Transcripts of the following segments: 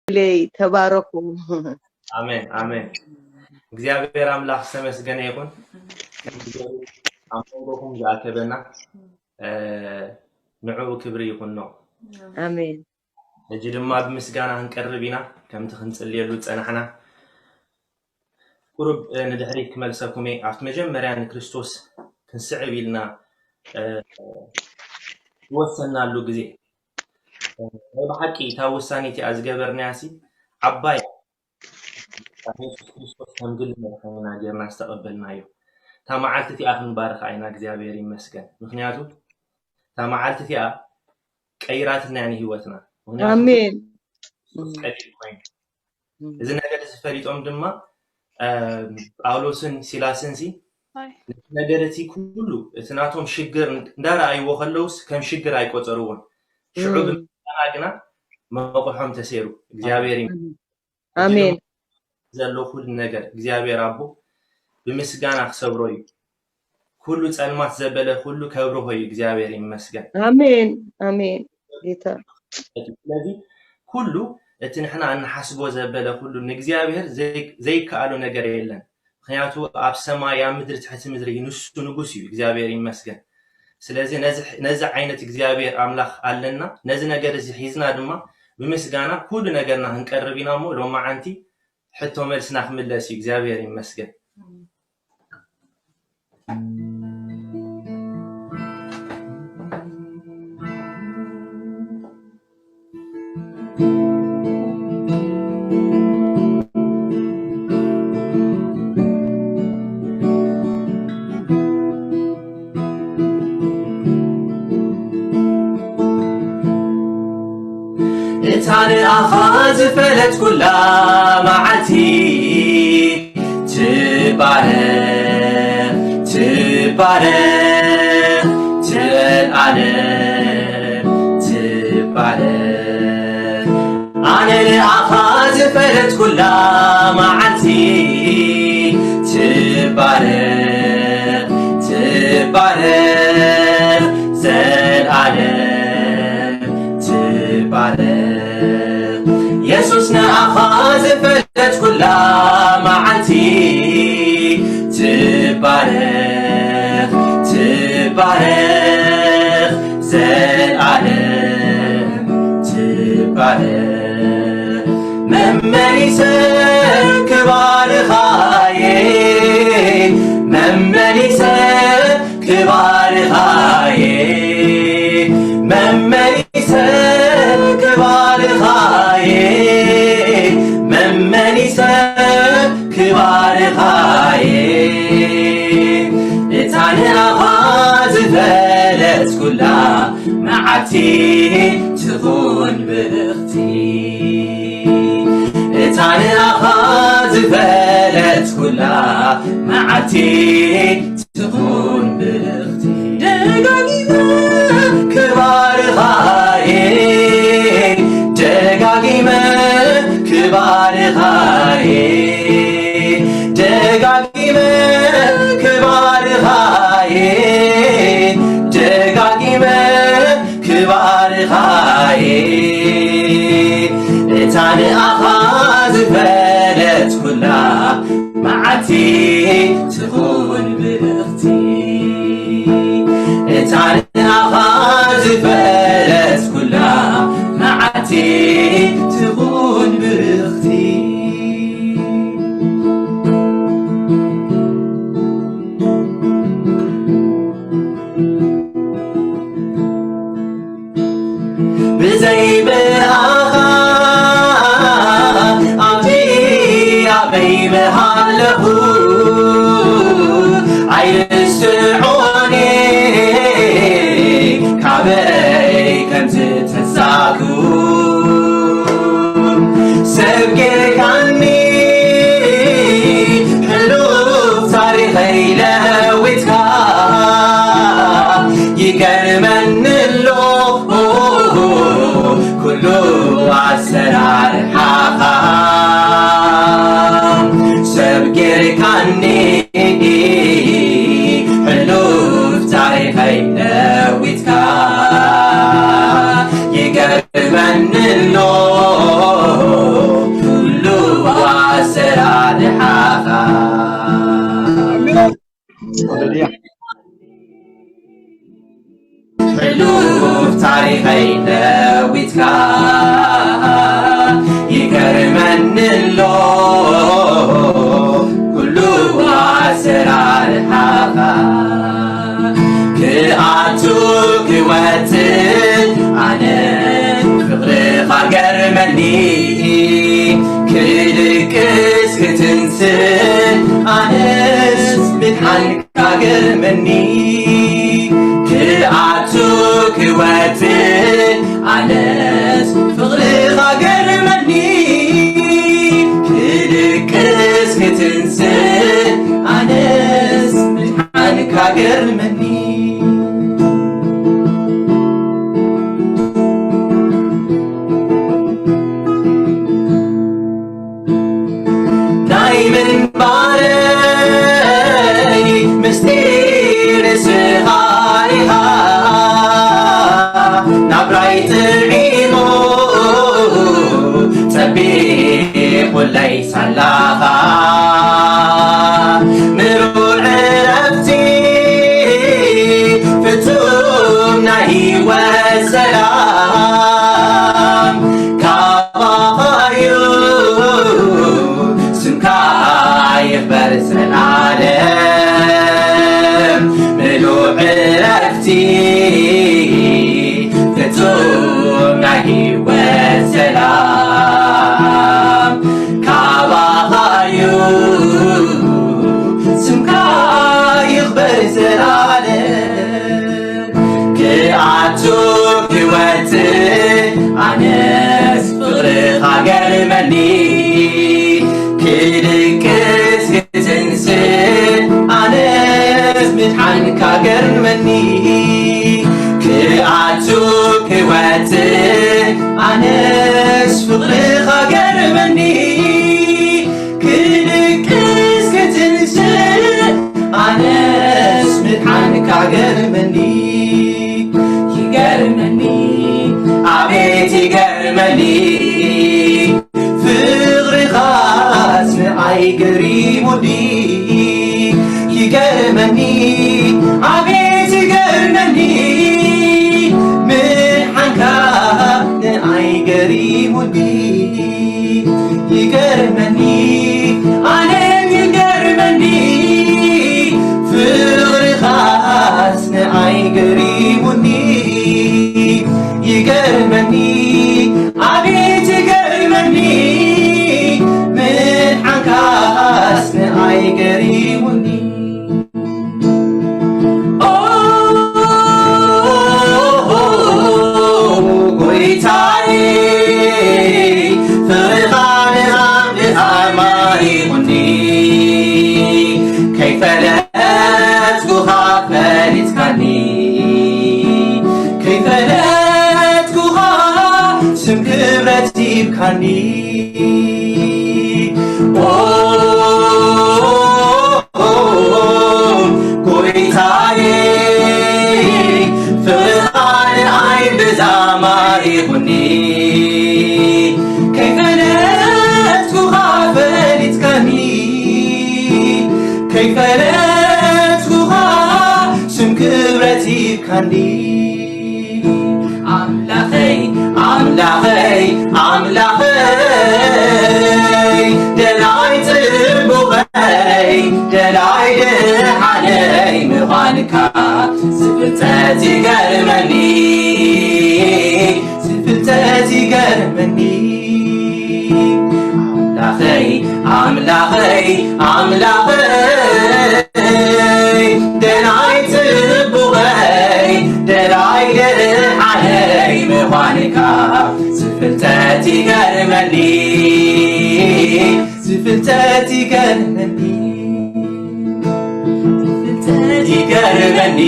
ኢለይ። ተባረኹ። ኣሜን ኣሜን። እግዚኣብሔር ኣምላኽ ዝተመስገነ ይኹን። ኣብ መንጎኹም ዝኣከበና ንዕኡ ክብሪ ይኹኖ። ኣሜን። ሕጂ ድማ ብምስጋና ክንቀርብ ኢና። ከምቲ ክንጽልየሉ ዝጸናሕና ቁሩብ ንድሕሪት ክመልሰኩም እየ። ኣብቲ መጀመርያ ንክርስቶስ ክንስዕብ ኢልና ዝወሰናሉ ግዜ፣ ናይ ብሓቂ እታ ውሳኔ እቲኣ ዝገበርናያ ሲ ዓባይ እያ። የሱስ ክርስቶስ ከም ግሊ መድሓኒና ጌርና ዝተቐበልናዮ። እታ መዓልቲ እቲኣ ክንባርኻ ኢና። እግዚኣብሔር ይመስገን። ምክንያቱ እታ መዓልቲ እቲኣ ቀይራትና እያ ንህይወትና። ምክንያቱ ኣሜን። ቀሊል ኮይኑ። እዚ ነገር እዚ ፈሊጦም ድማ ጳውሎስን ሲላስን ሲ ነቲ ነገር እቲ ኩሉ እቲ ናቶም ሽግር እንዳረኣይዎ ከለውስ ከም ሽግር ኣይቆጸርዎን። ሽዑ ብምስጋና ግና መቑሖም ተሰይሩ። እግዚኣብሔር ይመስገን። ኣሜን። ዘሎ ኩሉ ነገር እግዚኣብሔር ኣቦ ብምስጋና ክሰብሮ እዩ። ኩሉ ጸልማት ዘበለ ኩሉ ከብርሆ እዩ። እግዚኣብሔር ይመስገን። ኣሜን ኣሜን። ጌታ ስለዚ ኩሉ እቲ ንሕና እንሓስቦ ዘበለ ኩሉ ንእግዚኣብሔር ዘይ- ዘይከኣሎ ነገር የለን። ምክንያቱ ኣብ ሰማይ ኣብ ምድሪ ትሕቲ ምድሪ ንሱ ንጉስ እዩ። እግዚኣብሔር ይመስገን። ስለዚ ነዚ ነዚ ዓይነት እግዚኣብሔር ኣምላኽ ኣለና። ነዚ ነገር እዚ ሒዝና ድማ ብምስጋና ኩሉ ነገርና ክንቀርብ ኢና እሞ ሎማዓንቲ ሕቶ መልስና ክምለስ እዩ። እግዚኣብሔር ይመስገን። እታ ንኣኻ ዝፈለጥኩላ መዓልቲ ትባረኽ ትባረኽ ትለዓለም ትባረኽ ኣነ ንኣኻ ዝፈለጥኩላ መዓልቲ ትባረኽ ትባረኽ ዘልዓለም ትባረኽ የሱስ ንኣኻ ዝፈለጥኩላ መዓልቲ ትባረኽ ትባረኽ ዘልዓለም ትባረኽ መመሊሰ ክባርኻየ መመሊሰ ክባርኻየ መመሊሰ ክባርኻየ መመሊሰ ክባርኻየ እታ ንኣኻ ዝፈለጥኩላ መዓልቲ ትኹን ብርኽቲ እታ ንኣኻ ዝፈለጥኩላ መዓልቲ ትኹን ብርኽቲ ደጋጊመ ክባርኻየ ደጋጊመ ክባርኻየ ደጋጊመ ክባርኻየ ደጋጊመ ክባርኻየ እታ ንኣኻ ዝፈለጥኩላ መዓልቲ ትኹን ብርኽቲ እታ ንኣኻ ዝፈለጥኩላ መዓልቲ ትኹን ብርኽቲ ብዘይ ብኣኻ ኣብዚ ኣበይ ምሃለኹ ኣይርስትዖኒ ካበይ ከም ዝተሳኩ ሰብ ጌርካኒ ሕሉፍ ታሪኸይ ለዊጥካ ይገርመኒ ኣሎ ኩሉ ኣሰራርሓኻ ሰብ ጌርካኒ ሕሉፍ ታሪኸይ ለዊጥካ ይገርመኒ ኣሎ ታሪኸይ ለዊጥካ ይገርመኒ ኣሎ ኩሉ ኣሰራርሓኻ። ክኣቱ ክወጽእ ኣነ ፍቕርኻ ገርመኒ፣ ክድቅስ ክትንስእ ኣነስ ምድሓንካ ገርመኒ። ክኣቱ ክወጽእ ኣነስ ፍቕርኻ ገርመኒ፣ ክድቅስ ክትንስእ ኣነስ ምድሓንካ ገርመኒ። ናይ ምንባረይ ምስጢር ንስኻ ኢኻ፣ ናብራይ ጥዒሙ ጸቢቑለይ ሳላኻ። ምሉእ ዕረፍቲ ፍጹም ናይ ህይወት ሰላም ካባኻዩ ስምካ ይኽበር ዘላለም። ምሉእ ዕረፍቲ ፍጹም ናይ ህይወት ሰላም ካባኻዩ ስምካ ይኽበር ዘላለም። ክኣቱ ክወጽእ ኣነስ ፍቕርኻ ገርመኒ፣ ክድቅስ ክትንስእ ኣነስ ምድሓንካ ገርመኒ። ክኣቱ ክወጽእ ኣነስ ፍቕርኻ ገርመኒ፣ ክድቅስ ክትንስእ ኣነስ ምድሓንካ ገርመኒ። ይገርመኒ ኣቤት ይገርመኒ፣ ፍቕርኻስ ንኣይ ገሪሙኒ። ይገርመኒ ኣቤት ይገርመኒ፣ ምድሓንካ ንኣይ ገሪሙኒ። ይገርመኒ ኣነ ይገርመኒ፣ ፍቕርኻስ ንኣይ ገሪሙኒ። ይገርመኒ ኣቤት ይገርመኒ፣ ምድሓንካስ ንኣይ ገሪሙኒ። ኦ ጎይታዬ፣ ፍቕርኻ ንኣምልኽ ኣማሪኹኒ። ከይፈለጥኩኻ ፈሊጥካኒ፣ ከይፈለጥኩኻ ስም ክብረት ሂብካኒ። ኦ ጎይታዬ፣ ፍቕርኻ ንኣይ ብዛ ማሪኹኒ። ከይፈለጥኩኻ ፈሊጥካኒ፣ ከይፈለጥኩኻ ስም ክብረት ሂብካኒ። ኣምላኸይ ኣምላኸይ ኣምላኸይ፣ ደላይ ጽቡቐይ ደላይ ደሓነይ ምዃንካ ዝፍልጠት ይገርመኒ፣ ዝፍልጠት ይገርመኒ። ኣምላኸይ ኣምላኸይ ኣምላኸይ፣ ደላይ ጽቡቐይ ደላይ ደሓነይ ምዃንካ ዝፍልጠት ይገርመኒ፣ ዝፍልጠት ይገርመኒ፣ ዝፍልጠት ይገርመኒ፣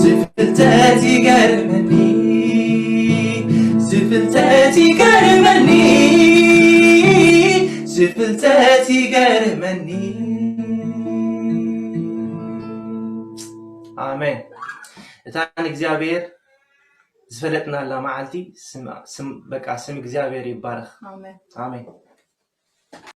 ዝፍልጠት ይገርመኒ፣ ዝፍልጠት ይገርመኒ፣ ዝፍልጠት ይገርመኒ። ኣሜን። እታ ንእግዚኣብሔር ዝፈለጥናላ መዓልቲ ስም፣ ስም፣ በቃ ስም እግዚኣብሔር ይባረኽ። ኣሜን። ኣሜን።